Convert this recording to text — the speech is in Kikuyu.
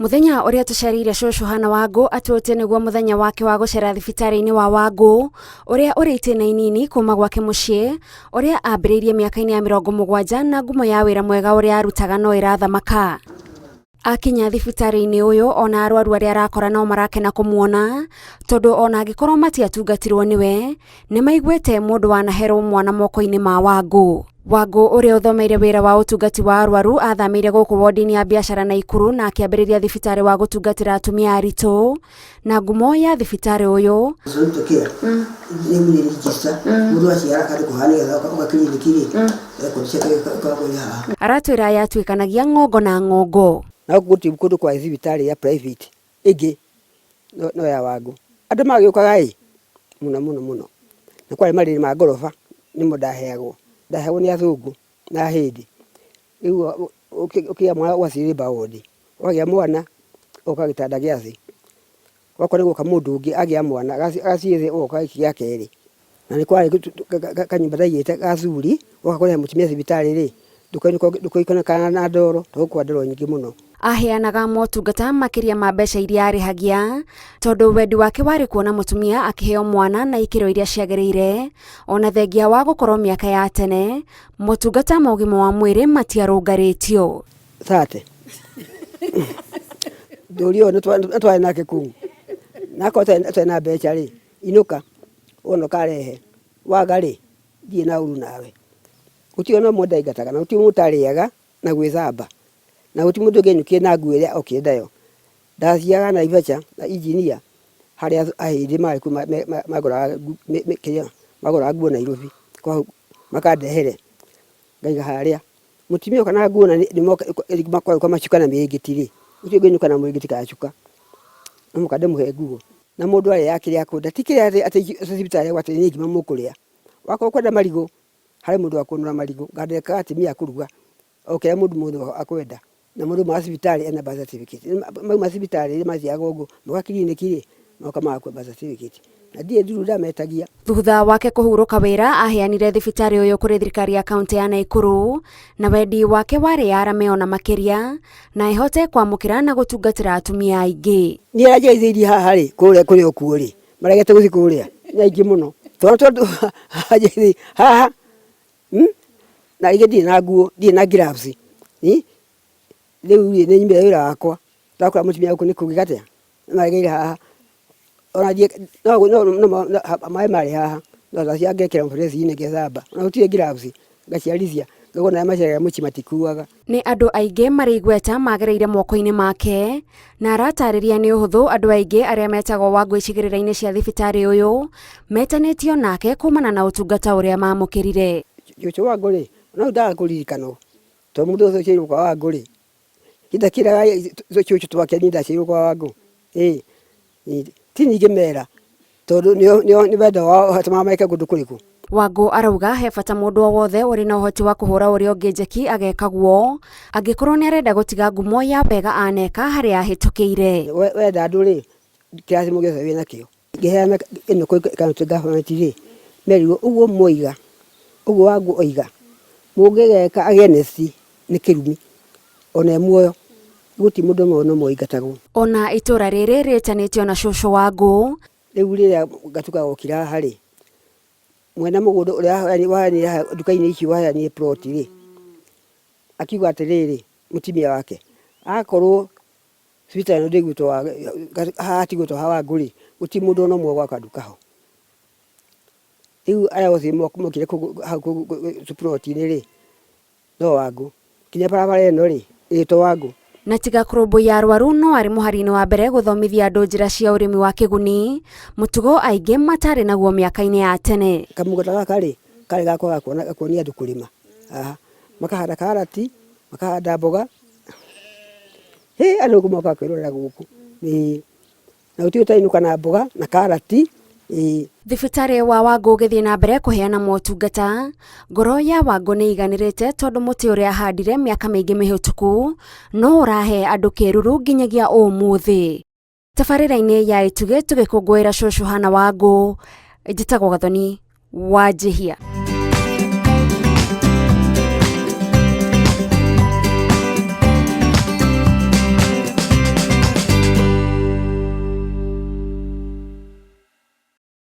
Mũthenya ũrĩa tũcereire cũcũ Hannah Wangũ atũĩte nĩguo mũthenya wake wa gũcera thibitarĩ-inĩ wa Wangũ ũrĩa ũrĩ itĩna inini kuma gwake mũciĩ ũrĩa ambĩrĩirie mĩaka-inĩ ya 70 na ngumo ya wĩra mwega ũrĩa arutaga no ĩrathamaka. Akinya thibitarĩ-inĩ ũyũ ona arwaru arĩa arakora no marakena kũmuona tondũ ona angĩkorwo matiatungatirwo nĩwe nĩmaiguĩte mũndũ wanaherwo mwana moko-inĩ ma Wangũ. Wangũ ũrĩa ũthomeire wĩra wa ũtungati wa arwaru athamĩire gũkũ wodi-inĩ ya biacara Naikuru na akĩambĩrĩria thibitarĩ wa gũtungatĩra atumia aritũ na ngumo ya thibitarĩ ũyũ Rĩu nĩ register mũndũ aciara akandĩkwo haha nĩgetha oka kiriniki rĩ rekondi ciake ikoragwo irĩ haha. Aratwĩra yatuĩkanagia ng'ongo na ng'ongo. Na gũkũ gũtirĩ kũndũ kwa thibitarĩ ya private ĩngĩ no ya Wangũ. Andũ magĩũkaga ĩ mũno mũno mũno. Na kwarĩ marĩrĩ ma ngoroba nĩmo ndaheagwo. Ndaheagwo nĩ athũngũ na ahĩndĩ. Rĩu ũkĩgĩa mwana ũgathiĩ labour ward, wagĩa mwana ũgoka gĩtanda gĩa thĩ. Okorwo nĩ gũka mũndũ ũngĩ agĩa mwana agathiĩ thĩ ũgoka gĩkĩ gĩa kerĩ. Na nĩ kwarĩ kanyũmba ndaigĩte ga athuri, woka kũrehe mũtumia thibitarĩ rĩ, ndũkũinũka na ndoro tondũ gũkũ kwa ndoro nyingĩ mũno. Aheanaga motungata makĩria ma mbeca iria arĩhagia tondũ wendi wake warĩ kuona mũtumia akĩheo mwana na ikĩro iria ciagĩrĩire ona thengia wa gũkorwo mĩaka ya tene motungata ma ũgima wa mwĩrĩ matiarũngarĩtio. 30 Ndũri ũyũ nĩ twarĩ nake kũu na akorwo ũtarĩ na mbeca rĩ, inũka wona ũkarehe, waga rĩ, ndirĩ na ũru nawe. Gũtirĩ ona ũmwe ndaingataga na gũtirĩ mũndũ ũtarĩaga na gwĩthamba na gũtirĩ mũndũ ũngĩainũkire na nguo ĩrĩa okire nayo. Ndathiaga Naivasha na engineer harĩa ahĩndĩ marĩ kuo magũraga kĩrĩa magũraga nguo Nairobi makandehere ngaiga harĩa. Mũtumia oka na nguo na nĩ macuka na mĩrĩngĩti rĩ, ũcio ũngĩinũka na mũrĩngĩti kana cuka, no mũhaka ndĩmũhe nguo. Na mũndũ arĩaga kĩrĩa akwenda, ti kĩrĩa atĩ thibitarĩ atĩ nĩ ngima mũkũrĩa. Wakorwo ũkwenda marigũ, harĩ mũndũ wa kũnũra marigũ, ngandĩkaga atumia a kũruga o kĩrĩa mũndũ mũndũ akwenda. Na mũndũ auma thibitarĩ ena birth certificate. Mauma thibitarĩ mathiaga ũguo, moka kiriniki rĩ, moka magakua birth certificate. Na ndirĩ nduru ndametagia. Thutha wake kũhurũka wĩra aheanire thibitarĩ ũyũ kũrĩ thirikari ya kaunti ya Naikuru na wendi wake warĩ yarame ona makĩria na ĩhote kwamũkĩra na gũtungatĩra atumia aingĩ. Niĩ arĩa njiarithĩirie haha rĩ, kũrĩa kũrĩ o kuo rĩ, maregete gũthiĩ kũrĩa nĩ aingĩ mũno. Twana tondũ haha na rĩngĩ ndirĩ na nguo, ndirĩ na gloves, rĩu rĩ nĩ nyumĩte wĩra wakwa, ndakora mũtumia gũkũ nĩ kũngĩka atĩa, maregeire haha. Ona no maĩ marĩ haha, no ndathiaga ngekĩra mũberethi-inĩ ngethamba, ona gũtirĩ gloves, ngaciarithia, ngaigua ona arĩa maciaraga mũciĩ matikuaga. Nĩ andũ aingĩ marĩ igweta magereire moko-inĩ make na aratarĩria nĩ ũhũthũ andũ aingĩ arĩa metagwo Wangũ icigĩrĩra-inĩ cia thibitarĩ ũyũ metanĩtio nake kumana na ũtungata ũrĩa mamũkĩrire. Cũcũ Wangũ rĩ, no ndaga kũririkanwo tondũ mũndũ ũcio ũciarirwo kwa Wangũ rĩ, ndakĩraga cũcũ twake niĩ ndaciarirwo kwa Wangũ, ĩĩ ti niĩ ingĩmera tondũ nĩ wendo wao watũmaga meke kũndũ kũrĩkũ. Wangũ arauga he bata mũndũ o wothe ũrĩ na ũhoti wa kũhũra ũrĩa ũngĩ njeki ageka guo angĩkorwo nĩ arenda gũtiga ngumo ya wega aneka harĩa ahĩtũkĩire. Wenda andũ rĩ, kĩrathimo gĩothe wĩnakĩo. Ngĩheana ĩno kwĩ county government rĩ, merirwo ũguo mwoiga, ũguo Wangũ oiga, mũngĩgeka against nĩ kĩrumi, ona e muoyo, gũtirĩ mũndũ ona ũmwe ũingatagwo. Ona itũra rĩrĩ rĩtanĩtio na cũcũ Wangũ. Rĩu rĩrĩa Gatuka okire haha rĩ, mwene mũgũnda ũrĩa waheanire haha nduka-inĩ icio waheanire plot rĩ, akiuga atĩrĩrĩ, mũtumia wake, akorwo thibitarĩ ĩno ndĩgwĩtwo haha hatigwĩtwo ha Wangũ rĩ, gũtirĩ mũndũ ona ũmwe ũgwaka nduka ho. Rĩu aya othe mokire hau tũploti-inĩ rĩ, no Wangũ. Nginya barabara ĩno rĩ, ĩgĩtwo Wangũ. Na tiga kũrũmbũiya arwaru no arĩ mũhari-inĩ wa mbere gũthomithia andũ njĩra cia ũrĩmi wa kĩguni, mũtugo aingĩ matarĩ naguo mĩaka-inĩ ya tene. Kamũgũnda gaka rĩ, karĩ gakwa ga kuonia andũ kũrĩma haha. Makahanda karati, makahanda mboga, hĩ andũ mokaga kwĩrorera gũkũ. Ĩĩ. Na gũtirĩ ũtainũka na mboga na karati. Ĩĩ. Thibitarĩ wa Wangũ ũgĩthiĩ na mbere kũheana motungata, ngoro ya Wangũ nĩ ĩiganĩrĩte tondũ mũtĩ ũrĩa ahandire mĩaka mĩingĩ mĩhĩtũku no ũrahe andũ kĩruru nginyagia ũmũthĩ. Tabarĩra-inĩ ya Itugĩ tũgĩkũngũĩra cũcũ Hannah Wangũ, njĩtagwo Gathoni Wanjihia.